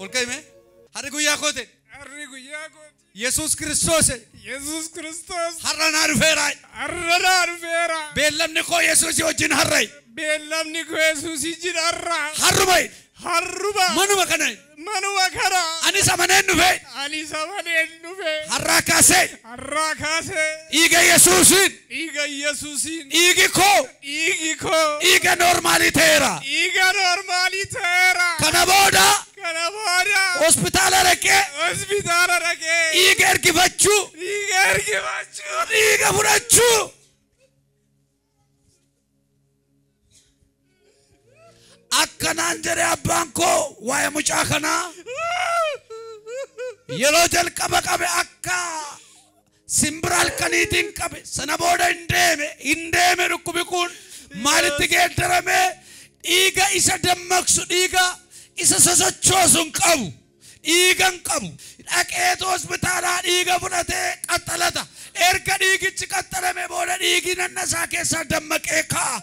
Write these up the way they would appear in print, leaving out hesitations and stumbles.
Ol ka'ime. Harri guyyaa koote. Harri guyyaa kooti. Yesuus Kiristoos. Yesuus Kiristoos. Har'a naa dhufeera. Har'a naa dhufeera. Beellamni koo Yesuus wajjin har'a. Beellamni koo Yesuus wajjin har'a. Harruma. Harruma. Manuma kana. Manuma kana. Anis amaneen dhufe. Anis amaneen dhufe. Har'aa kaasee. Har'aa kaasee. Dhiiga Yesuusiin. Dhiiga Yesuusiin. Dhiigi koo. Dhiigi koo. Dhiiga noormaalii ta'eera. Dhiiga noormaalii ta'eera. Kana booda. Kana booda. Hospitaala dhaqee. Hospitaala dhaqee. Dhiiga ergifachuu. Dhiiga ergifachuu. Dhiiga fudhachuu. Akkanaan jedhee abbaan koo waa'ee mucaa kanaa yeroo jalqaba qabe akka simbira halkaniitiin qabe sana booda hin deeme dhukkubi kun maalitti geeddarame dhiiga isa dammaqsu dhiiga isa sosochoosu hin qabu dhiiga hin qabu dhaqeetu hospitaalaa dhiiga fudhatee qaxxalata erga dhiigichi qaxxalame booda dhiigi nanna isaa keessaa dammaqee ka'a.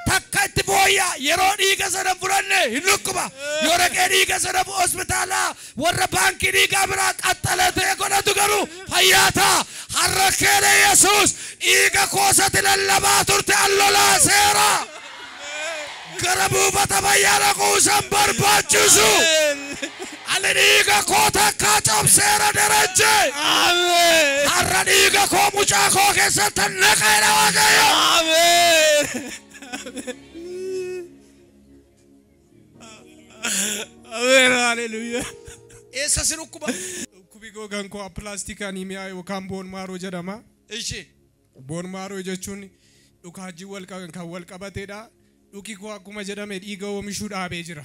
Takka itti booyya yeroo dhiiga sana fudhanne hin dhukkuba. Yoo dhaqee dhiiga sana hospitaalaa warra baankii dhiigaa biraa qaxxalatee godhatu garuu fayyaa ta'a. Har'a keenya Yesuus dhiiga koosatti lallabaa turte allolaaseera. Gara buufata fayyaa dhaquu isaan barbaachisu. Ani dhiiga koo takkaa cabseera Darajje. Har'a dhiiga koo mucaa koo keessatti naqeera Waaqayyo. Ameen. Haleluuyaa. Eessa si dhukkuba? Dhukkubi koo kan koo aplastic anemia yookaan bone marrow jedhama. Ishi. Bone marrow jechuun dhukaajii kan wal qabateedha. Dhuki koo akkuma jedhame dhiiga oomishuu dhaabee jira.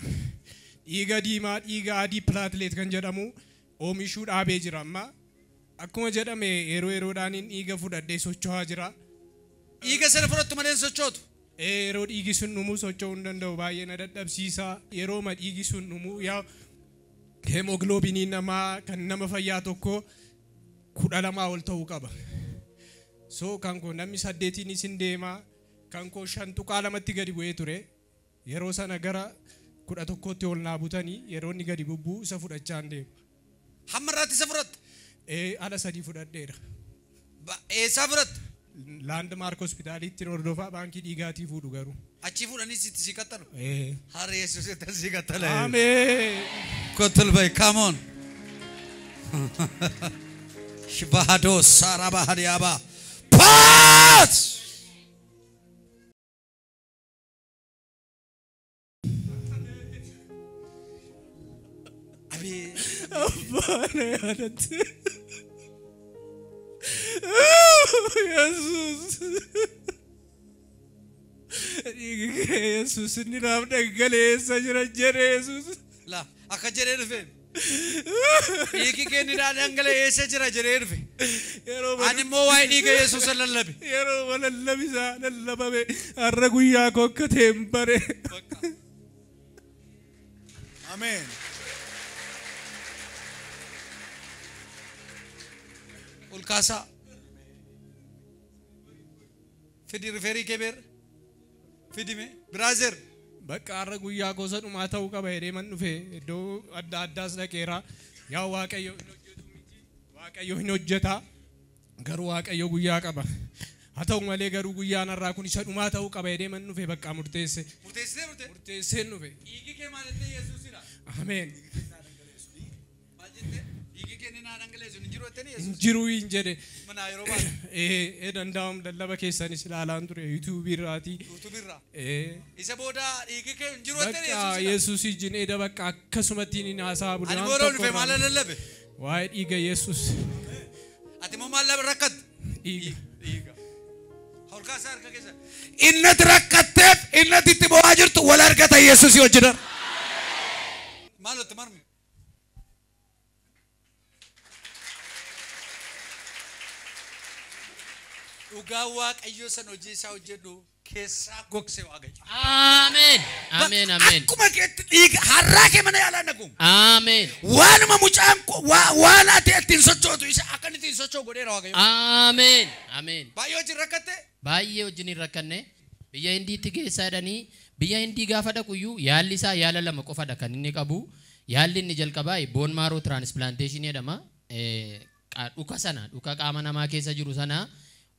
Dhiiga diimaa, dhiiga adii platelet kan jedhamu oomishuu dhaabee jira amma. Akkuma jedhame yeroo yeroodhaan dhiiga fudhadhee socho'aa jira. Dhiiga sana fudhattu malee hin sochootu? Yeroo dhiigi sun dhumuu socho'uu hin danda'u baay'ee na dadhabsiisa. Yeroo ma dhiigi sun dhumuu yaa hemoglobiniin namaa kan nama fayyaa tokko 12 ol ta'uu qaba. So kan koo namni 8 isin deema kan koo 5.2tti gadi bu'ee ture. Yeroo sana gara 11tti ol naa butanii yeroo inni gadi bubbuu isa fudhachaa hin deemu. Hamma irraatti isa fudhatta? Ala 3 fudhadheera. Eessaa fudhatta? Landmark Hospitalitti hordofaa baankii dhiigaatii fuudhu garuu. Achii fuudhanii sitti si qaxxalu? Har'a Yesuus itti si qaxxala. Ameen. Kottul bayi, come on. Shibahado saraba hadiaba. Pat! Abi. Abbaan yaadatti. Yesuus. Dhiigi kee Yesuus inni naaf dhangaleessa jira jedhe Yesuus. La akka jedhee dhufe. Dhiigi kee inni naaf dhangaleessa jira jedhee dhufe. Ani immoo waa'ee dhiiga Yesuus lallabe. Yeroo lallabisaa lallabame har'a guyyaa koo akka ta'e hin bare. Ameen. Ol kaasaa. Fidi riferii kee beer. Fidi mee brother. Bakka har'a guyyaa gosa dhumaa ta'uu qaba jedhee man dhufe iddoo adda addaas dhaqeera. Yaa Waaqayyo hin hojjetu miti. Waaqayyo hin hojjeta. Garuu Waaqayyo guyyaa qaba. Haa ta'u malee garuu guyyaan har'aa kun isa dhumaa ta'uu qaba jedhee man dhufe bakka murteesse. Murteessitee dhufte? Murteesseen dhufe. Dhiigi kee maal jettee Yesuusidha? Ameen. Maal jettee? Dhiigi kee inni naa dhangaleessu hin jiru jettanii Yesuus? Hin jiru hin jedhe. Mana yeroo baatu. Danda'amu lallaba keessanis ilaalaan ture yuutuubii irraatii. Yuutuubii irraa. Isa booda dhiigi kee hin jiru jettanii Bakka Yesuusidha? Yesuus ijjiin eeda bakka akkasumatti inni haasaa bulu. Ani yeroo dhufe maal lallabe? Waa'ee dhiiga Yesuus. Ati immoo maal rakkatte? Dhiiga. Dhiiga. Ol kaasaa harka keessa. Innati rakkatteef innati itti bo'aa jirtu wal argata Yesuus wajjin. Maal itti marmi? Dhugaa Waaqayyoo san hojii isaa hojjedhu keessaa gogse Waaqayyo. Ameen. Ameen. Ameen. Akkuma keetti dhiiga har'aa kee mana yaalaa naqu. Ameen. Waanuma mucaan waan ati ittiin sochootu isa akka inni ittiin socho'u godheera Waaqayyo. Ameen. Ameen. Baay'ee wajjin rakkatte? Baay'ee wajjin hin rakkanne. Biyya Hindiitti geessaa jedhanii biyya Hindii gaafa dhaquyyuu yaalli isaa yaala lama qofadha kan inni qabu. Yaalli inni jalqabaa bone marrow transplantation jedhama. Dhuka sana, dhuka qaama namaa keessa jiru sana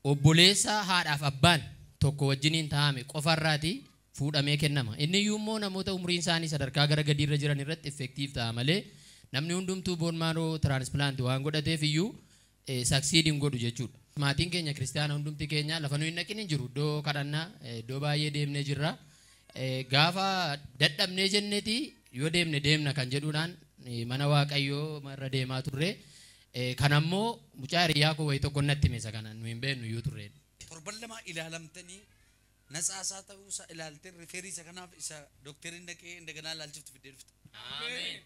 obboleessa haadhaaf abbaan tokko wajjiniin taa'ame qofarraati fuudhamee kennama. Inni iyyuu immoo namoota umriin isaanii sadarkaa gara gadiirra jiran irratti effective ta'a malee namni hundumtuu bone marrow transplant waan godhateef iyyuu succeed hin godhu jechuudha. Maatiin keenya kiristaana hundumti keenya lafa nuyi hin dhaqin hin jiru, iddoo kadhannaa iddoo baay'ee deemnee jirra. Gaafa dadhabnee jenneeti yoo deemne deemna kan jedhuudhaan mana Waaqayyoo irra deemaa turre. Kan ammoo mucaa hiriyaa koo wayii tokko natti hime, isa kana nu hin beeknu iyyuu turre. Torban 2 ilaalamtanii ነጻ isaa ta'uu isaa ilaaltee refer isa kanaaf isa dookteriin dhaqee እንደገና ilaalchiftu fiddee dhufte. Ameen.